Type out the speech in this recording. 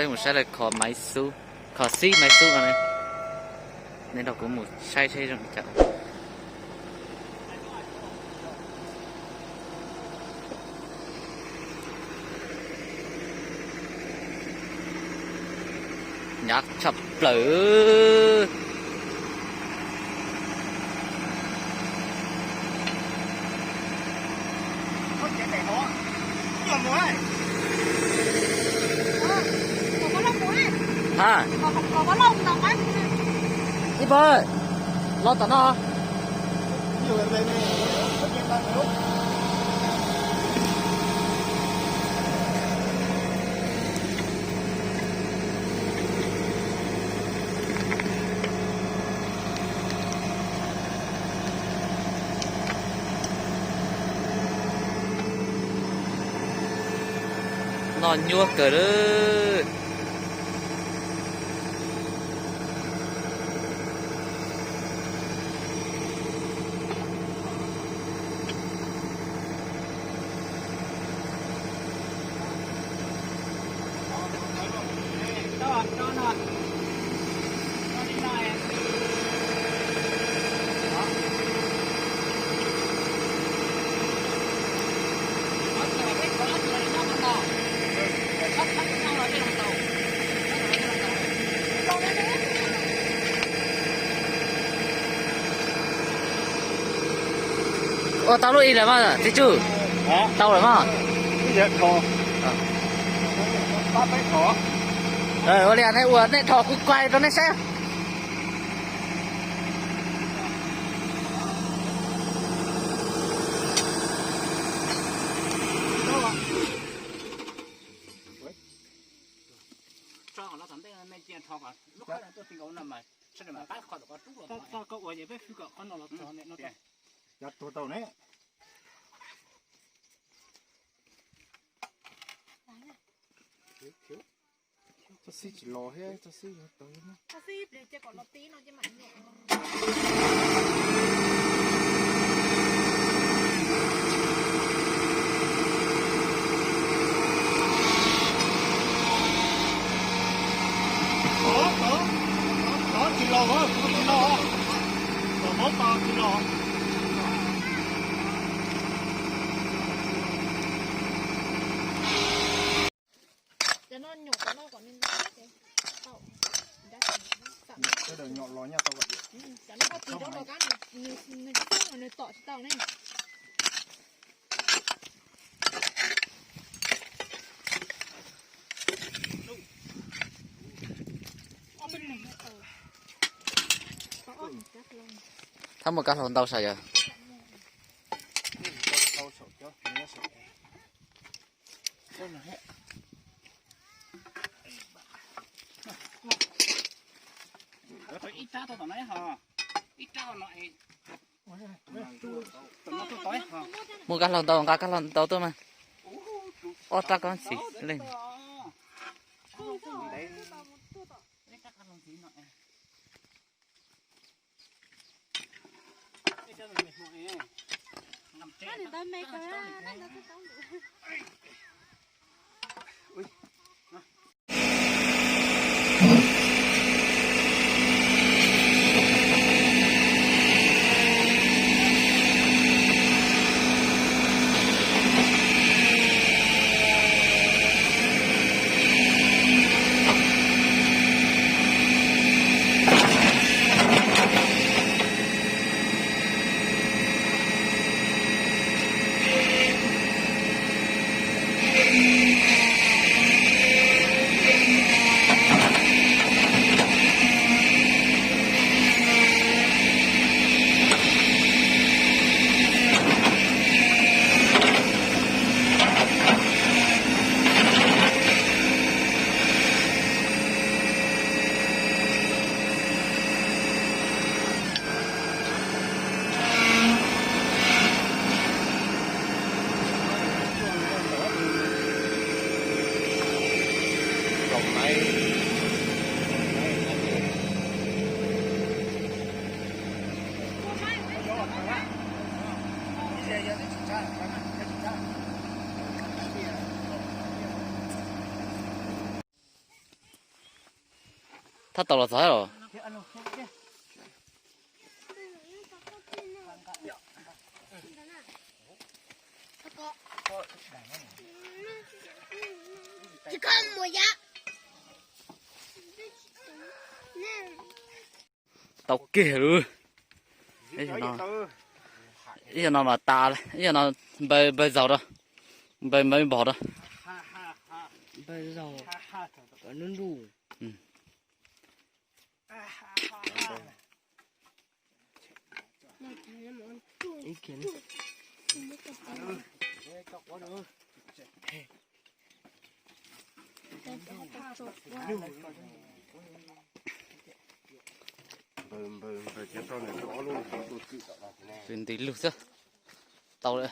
Mus saib lawv kho maiv xub, kho xib maiv xub no ne. Nej nrog kuv mus saib seb zoo cas. Hnyav tshaj plaws. Ha, ib pawg los tom no. Noj nyuaj kawg lawm. Ua tau lub ib lawm mas txiv tswj. Tau lawm mas. Ua li nej ua nej dhos kuv kuaib rau nej saib. Koj ua es peb fwj kom qhov no los txog no. Cov tuag tau ne. Txoj xib tsis los thiab, txoj xib yuav tau. Tod tsis los, tod tsis los, tod tsis los. Sawv daws nyom los nyaj tau kom tias. Nws tom tsis tau ne. Thab muaj kab hlau ntau sav yog. Ib rab tau tom no, ib rab no. Muaj kab hlau ntau, nqa kab hlau ntau tuaj mas. Ob rab kab ntxiv leej. Thab tau los txog los. Tau kiag lawm. Ib zaug no mas tas, ib zaug no npawg, npawg zaug rau, npawg, npawg npog rau. Nti lug xwb. Tau lawm.